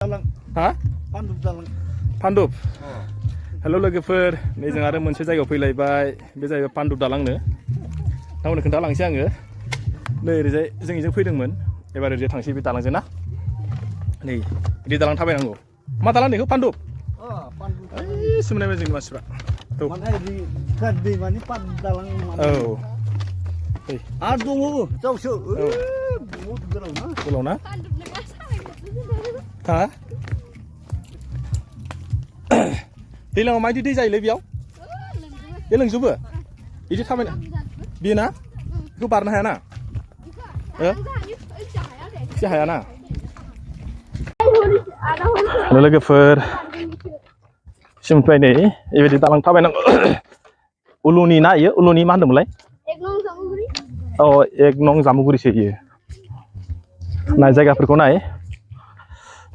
हा पान्दुब हेल' लोगोफोर नै जों आरो मोनसे जायगायाव फैलायबाय बे जाहैबाय पान्दुब दालांनो नोंथांमोननो खोन्थालांसै आङो नै ओरैजाय जों इजों फैदोंमोन एबार ओरैजाय थांसै बे दालांजों ना नै बिदि दालां थाबायनांगौ मा दालां बेखौ पान्दुब ओइ सोमोनायबाय जोंनि मानसिफ्रा औ आरो दङ जावसो गोलाव ना हा दैज्लाङाव माबायदि दै जायोलै बेयाव बे लोंजोबो बिदि थाबायना बेयो ना बेखौ बारनो हायाना एसे हायाना लोगोफोर सिमफ्राय नै बेबायदि दालां थाबायनांगौ उलुनि ना इयो उलुनि मा होनदोंमोनलाय औ एक नं जामुगुरिसो इयो नाय जायगाफोरखौ नाय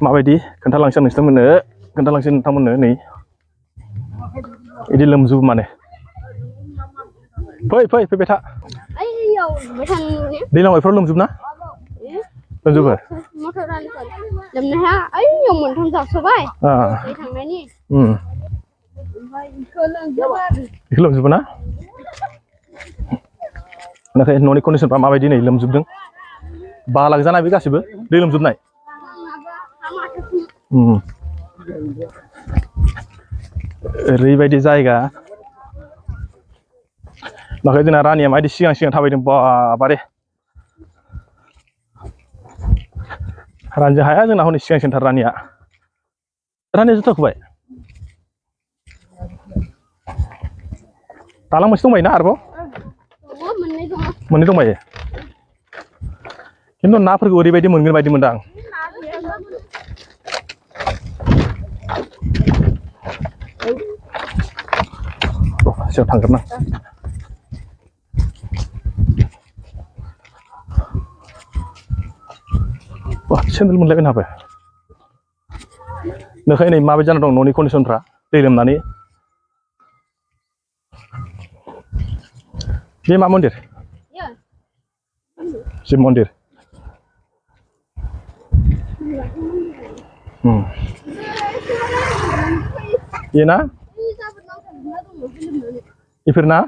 माबायदि खोन्थालांसै नोंथांमोननो नै इदि लोमजोबो माने फैबाय था दैज्लाङाव इफोराव लोमजोबो ना लोमजोबो लोमनो हाया ओइयाव मोनथाम जाबसोबाय दै थांनायनि बेखौ लोमजोबो ना नाथाय न'नि कन्डिसनफ्रा माबायदि नै लोमजोबदों बालागोजाना बे गासिबो दै लोमजोबनाय ओरैबायदि जायगा नाथाय जोंना रानिया माबायदि सिगां थाबायदों बारे रानिजों हाया जोंना हनै सिगांसिनथार रानिया जुथा खुबाय दालां मोनसे दंबायोना आरोबाव मोननै दंबायो खिन्थु नाफोरखौ ओरैबायदि मोनगोन बायदि मोनदां एसेयाव थांग्रोना सेन्देल मोनलायबायनो हाबाय नोंखाय नै माबायदि जाना दं न'नि कन्डिसनफ्रा दै लोमनानै बे मा मन्दिर शिब मन्दिर बेना बेफोर ना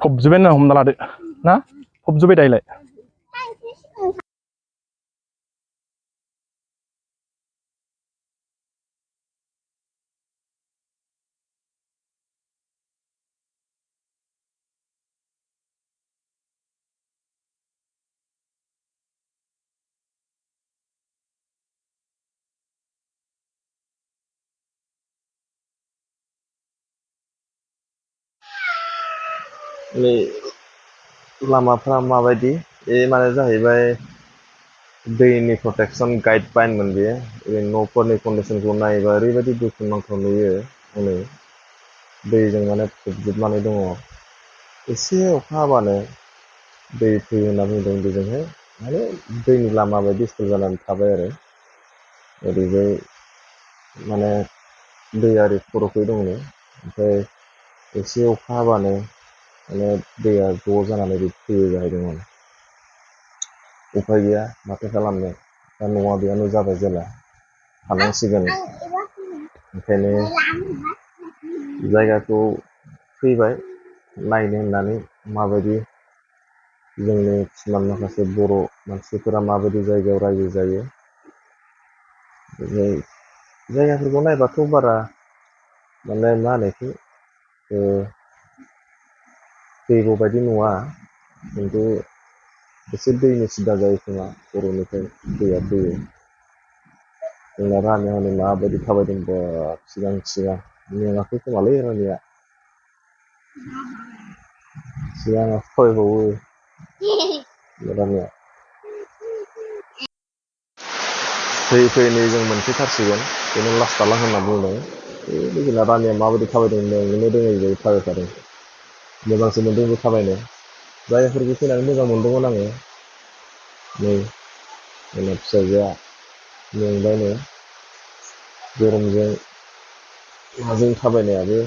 फबजोब्बाय होनना हमना लादो ना फबजोब्बाय दायोलाय नै लामाफ्रा माबायदि बे माने जाहैबाय दैनि प्रटेक्सन गाइडलाइनमोन बेयो न'फोरनि कन्डिसनखौ नायोबा ओरैबायदि दुखुनांथाव नुयो हनै दैजों माने फबजोबनानै दङ एसे अखा हाबानो दै फैयो होनना बुंदों बेजोंहाय माने दैनि लामा बायदि स्टाइल जानानै थाबाय आरो ओरैजाय माने दैयारि खर'खै दंनो ओमफ्राय एसे अखा हाबानो माने दैया ज' जानानै फैयो जाहैदोंमोन उफाय गैया माथो खालामनो दा न'आ बेयावनो जाबाय जेला थानांसिगोन ओंखायनो जायगाखौ फैबाय नायनो होननानै माबायदि जोंनि किसुमान माखासे बर' मानसिफोरा माबायदि जायगायाव रायजो जायो जायगाफोरखौ नायबाथ' बारा माने मा होनो बेखौ दैब' बायदि नङा खिन्थु एसे दैनि सिदा जायो खोमा खर'निफ्राय दैया फैयो जोंना रानिया हनै माबायदि थाबायदों सिगां मेङाखै खोमालै रानिया सिगाङाव थाबायबावो रानिया फैयै नै जों मोनफैथारसिगोन बेनो लास्ट दालां होनना बुंदों जोंना रानिया माबायदि थाबायदों मेंनोनो रोङै बायदि थाबायखादों मोजांसो मोनदों बे थाबायनो जायगाफोरखौ फैनानै मोजां मोनदोंमोन आङो नै जोंना फिसाजोआ मेंबायनो गरमजों माजों थाबायनायाबो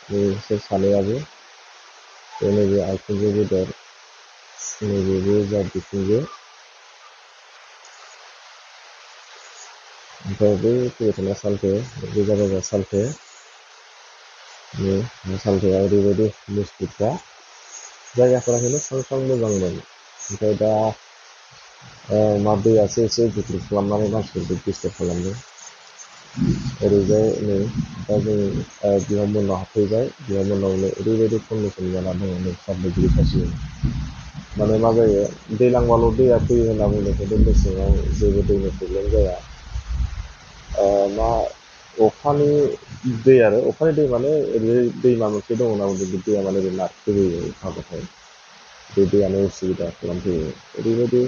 बिसोर सानैयाबो नैबे आइथिंजों गेदेर नैबेबो जा बिथिंजो ओमफ्राय बै फैबाय थानाय सालथे बे जाबाय सालथे सालथेया ओरैबायदि मिस्टिकखा जायगाफोरा खिन्थु स्रां स्रां मोजांमोन ओमफ्राय दा मा दैयासो एसे गिदिर खालामनानै मानसिफोरखौ डिस्टार्ब खालामदों ओरैजाय नै दा जों बिहाव मोननाव हाबफैबाय बिहाव मोननावनो ओरैबायदि कन्डिसन जाना दङ नै साबडिग्रि खासियो माने मा जायो दैलांबाल' दैया फैयो होनना बुंदों खिन्थु मेसेङाव जेबो दैनि प्रब्लेम जाया मा अखानि दै आरो अखानि दै माने ओरै दैमा मोनसे दङ होनना बुंदों बे दैया माने ओरै नारखोबोयो अखा हाबाथाय बे दैयानो उसुबिदा खालामफैयो ओरैबायदि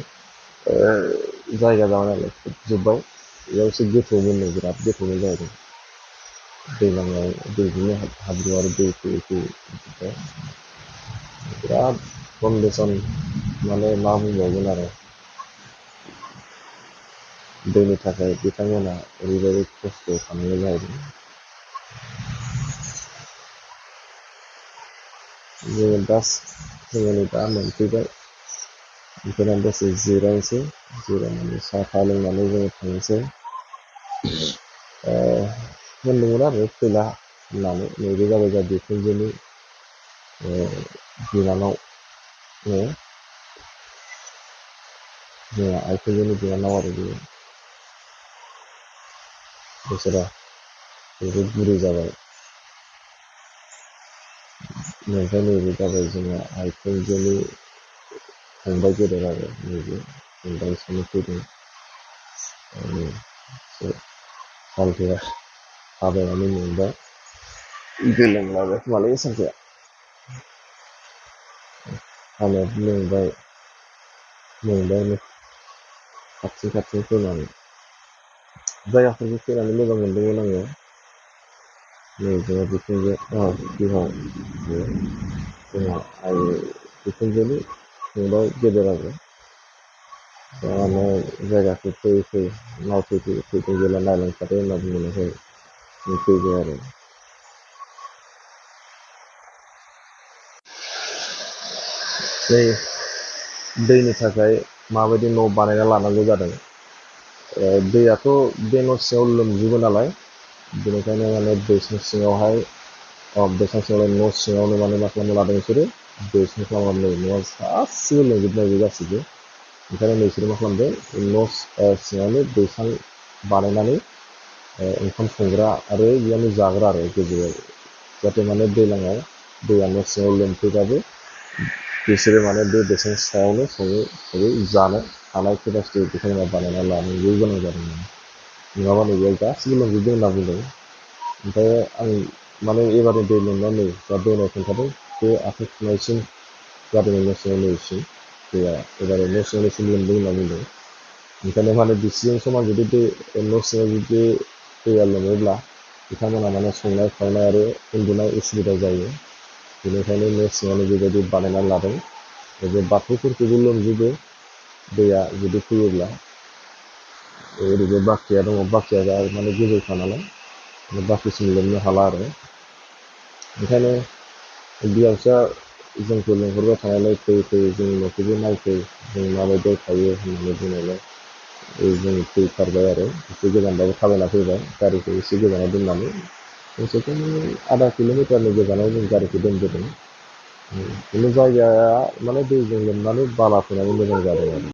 जायगा जाबाय नालाय जोब्बाय बेयाव एसे गोथौमोन बिराद गोथौमोन जाहैदों दैलाङाव दैजोंनो हाब्रु आरो दै फैयै फैयै बिराद कन्डिसन माने मा बुंबावगोन आरो दैनि थाखाय बिथांमोना ओरैबायदि खस्थ' खालामनाय जाहैदों जोङो नै दा मोनफैबाय ओमफ्राय दसे जिरायनोसै जिरायनानै साहा लोंनानै जोङो थांनोसै होनदोंमोन आरो फैला होननानै नैबे जाबाय जोंहा बिखुनजोनि बिनानाव जोंहा आइखुनजोनि बिनानाव आरो बेयो बोसोरा बेबो बुरै जाबाय ओमफ्राय नैबे जाबाय जोंहा आइखुनजोनि फंबाय गेदेर आरो नैबे फंबाय सानै फैदों सालथेया थाबायनानै मेंबाय गोलोमलाबाय खोमालै सालथेया खानायाबो मेंबाय खाथि फैनानै जायगाफोरखौ फैनानै मोजां मोनदोंमोन आङो नै जोंहा बिखुनजो बिहाव जोंहा आइ बिखुनजोनि फंबाय गेदेर आरो दा माने जायगाखौ फैयै नायफैदों जेला नायलांखादो होनना बुंनायखाय फैबाय आरो नै दैनि थाखाय माबायदि न' बानायना लानांगौ जादों दैयाथ' बे न' सिङाव लोमजोबो नालाय बेनिखायनो माने बैसां सिङावहाय बैसां सिङावलाय न' सिङावनो माने मा खालामना लादों बिसोरो बैसां खालामनानै न'आ गासिबो लोमजोबनाय बे गासिबो ओंखायनो बिसोरो मा खालामदों न' सिङावनो बैसां बानायनानै ओंखाम संग्रा आरो बेयावनो जाग्रा आरो गेजेराव जाहाथे माने दैज्लाङाव दैया न' सिङाव लोमफैबाबो बिसोरो माने बे बैसां सायावनो सङै जानो हानाय केपासिटि बिथांमोना बानायना लानांगौ गोनां जादों नङाबा नैबेयाव गासिबो लोमजोबदों होनना बुंदों ओमफ्राय आं माने एबारनि दै लोमनानै नै दा दैनाव खोन्थादों बे आखाइ थुनायसिम जादों न' सिङाव नैसिम दैया एबार न' सिङावनोसिम लोमदों होनना बुंदों ओंखायनो माने बिसिजों समान जुदि दै न' सिङाव जुदि दैया लोमोब्ला बिथांमोना माने संनाय खावनाय आरो उन्दुनाय उसुबिदा जायो बेनिखायनो न' सिङावनो बेबायदि बानायनानै लादों बे बाथौफोरखौबो लोमजोबो दैया जुदि फैयोब्ला ओरैजाय बाख्रिया दङ बाख्रिया माने गोजौखा नालाय बाख्रिसिम लोमनो हाला आरो ओंखायनो बिहावजोआ जोंखौ लिंहरबाय थानायलाय फै जोंनि न'खौबो नायफै जों माबायदियाव थायो होननानै बुंनायलाय जों फैथारबाय आरो एसे गोजानबाबो थाबायना फैबाय गारिखौ एसे गोजानाव दोननानै खमसे खम आधा किल'मिटारनि गोजानाव जों गारिखौ दोनबोदों खिन्थु जायगाया माने दैजों लोमनानै बाला फैनानै मोजां जादों आरो